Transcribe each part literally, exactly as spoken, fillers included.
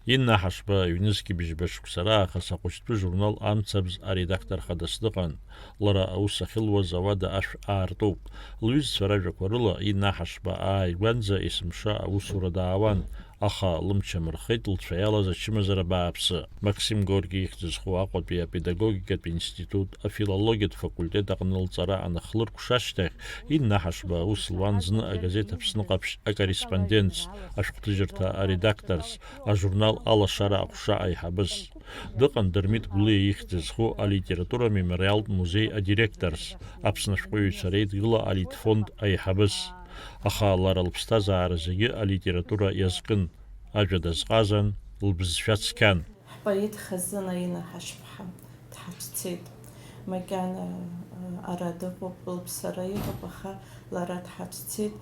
Инна Ҳашба ҩнызқьи бжьба шықәса раахыс ахәыҷтәы журнал Амцабз аредактор хадас дыҟан. Лара аус ахьылуаз ауада ашә аартуп. Лҩызцәа ражәақәа рыла, Инна Ҳашба ааигәанӡа есымша аусура даауан, аха лымч амырхеит лцәа иалаз ачымазара бааԥсы. Максим Горки ихьӡ зху Аҟәатәи апедагогикатә институт афилологиатә факультет аҟны лҵара анахлыркәша ашьҭахь, Инна Ҳашба аус луан зны агазеҭ Аԥсны Ҟаԥшь акорреспондентс, ашәҟәҭыжьырҭа аредакторс, ажурнал Алашара аҟәша аиҳабыс. Дыҟан Дырмит Гәлиа ихьӡ зху алитература мемориалтә музеи адиректорс, Аԥсны ашәҟәыҩҩцәа реидгыла алитфонд аиҳабыс. Аха лара лыԥсҭазаара зегьы алитература иазкын, ажәа дазҟазан, лбызшәа цқьан. Ҳпоет хазына Инна Ҳашԥҳа дҳацәцеит. Макьана, ара дыҟоуп, лыԥсара иҟоуп, аха лара дҳацәцеит.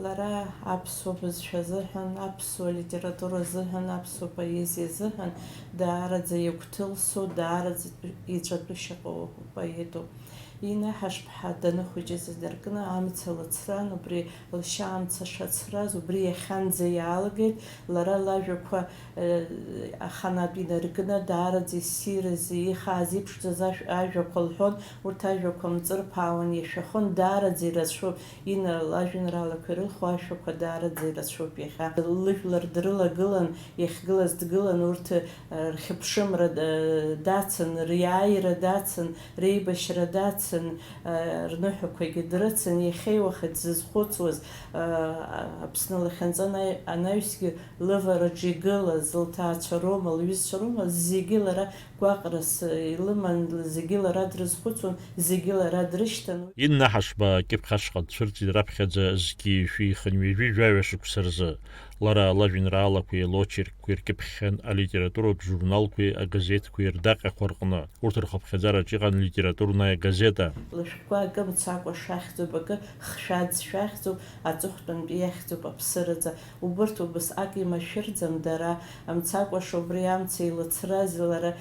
Лара аԥсуа бызшәа азыҳәан, аԥсуа литература азыҳәан, аԥсуа поезиа азыҳәан даараӡа иагәҭылсу, даараӡа иҵәатәышьа ҟоу поетуп. Инна Ҳашԥҳа даныхәыҷыз инаркны амца лыцран, убри лшьа амца шацраз, убри иахьанӡа иаалгеит. Лара лажәақәа, э, аханатә инаркны, даараӡа иссирыз, ихааз иԥшӡаз ашә-, ажәақәа лҳәон, урҭ ажәақәа мҵырԥаауан, иашәахон, даараӡа ирацәоуп. Инна лажәеинраалақәа ирылху ашәақәа даараӡа ирацәоуп иахьа. Лыжәлар дрылагылан, иахьгылаз дгылан, урҭ, э, рхьыԥшымра, э, дацын, риааира дацын, реибашьра дацын, э, рныҳәақәагьы дрыцын, иахьеиуахагь дзызхәыцуаз, э, Аԥсны лахьынҵа анаҩ-, анаҩсгьы лывараҿы игылаз, лҭаацәа роума, лҩызцәа роума, зегьы лара гәаҟрас илыман, зегьы лара дрызхәыцуан, зегьы лара дрышьҭан. Инна Ҳашба акьыԥхь ашҟа дцәырҵит раԥхьаӡа зқьи жәшәи хынҩажәи жәаҩа шықәса рзы. Лара лажәеинраалақәеи лочеркқәеи ркьыԥхьхьан алитературатә журналқәеи агазеҭқәеи рдаҟьақәа рҟны. Урҭ рхыԥхьаӡараҿ иҟан Литературная газета. Лышәҟәқәа акы мцакәа шәахьӡуп, акы хшәаӡ шәахьӡуп, аҵыхәтәантәи иахьӡуп аԥсыраӡа. Убырҭ убасҟак имашәырӡам дара, амцакәаша убри амца илыцраз лара,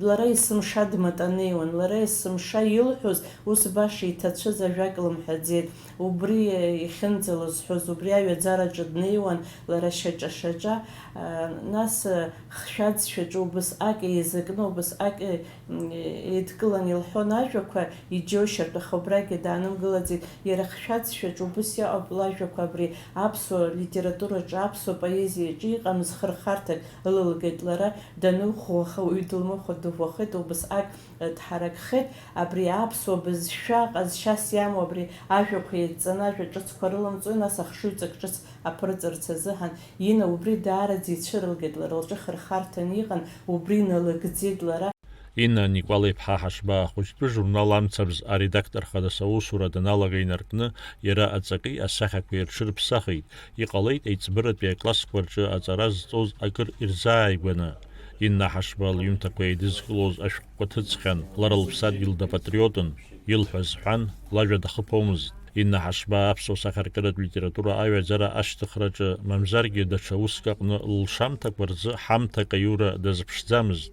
лара есымша дматанеиуан, лара есымша илҳәоз ус баша иҭацәыз ажәак лымҳәаӡеит. Убри ихьынӡа лызҳәоз, убри аҩаӡараҿы днеиуан лара шьаҿа-шьаҿа, а, нас, а, хшәаӡ шәаҿы убасҟак еизакны, убасҟак, э, м, еидкылан илҳәон ажәақәа, иџьоушьартә, аха убрагьы даанымгылаӡеит. Иара хшәаӡ шәаҿы убас иҟоуп лажәақәа абри аԥсуа литератураҿы, аԥсуа поезиаҿы иҟамыз хырхарҭак ылылгеит лара, даныӷәӷәаха, уаҩы дылмыхәо дыӷәӷәахеит, убасҟак, э, дҳаракхеит. Абри аԥсуа бызшәа ҟазшьас иамоу абри ажәақәа еидҵаны ажәа ҿыцқәа рылымҵуеи, нас ахшыҩҵак ҿыц аԥырҵарц азыҳәан, Инна убри даараӡа ицәырылгеит, лара лҿы хырхарҭан иҟан, убри налыгӡеит лара. Инна Никәала-иԥҳа Ҳашба ахәыҷтәы журнал Амцабз аредактор хадас аусура даналага инаркны, иара аҵаки асахьақәеи рҽырԥсахит, иҟалеит аиҵбыратәи аклассқәа рҿы аҵара зҵоз акыр ирзааигәаны. Инна Ҳашба лҩымҭақәа еидызкылоз ашәҟәқәа ҭыҵхьан, лара лыԥсадгьыл дапатриотын, илҳәаз ҳәан, лажәа дахыԥомызт. Инна Ҳашба аԥсуа сахьаркыратә литература аҩаӡара ашьҭыхраҿы, мамзаргьы даҽа уск аҟны лшамҭақәа рзы ҳамҭак аиура дазыԥшӡамызт.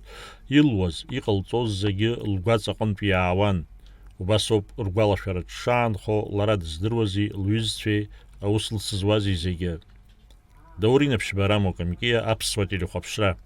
Илуаз, иҟалҵоз зегьы лгәаҵаҟынтә иаауан. Убасоуп ргәалашәара дшаанхо лара дыздыруази лҩызцәеи аус лцызуази зегьы. Даур Инаԥшьба, Рамо Камкиа, Аԥсуа телехәаԥшра.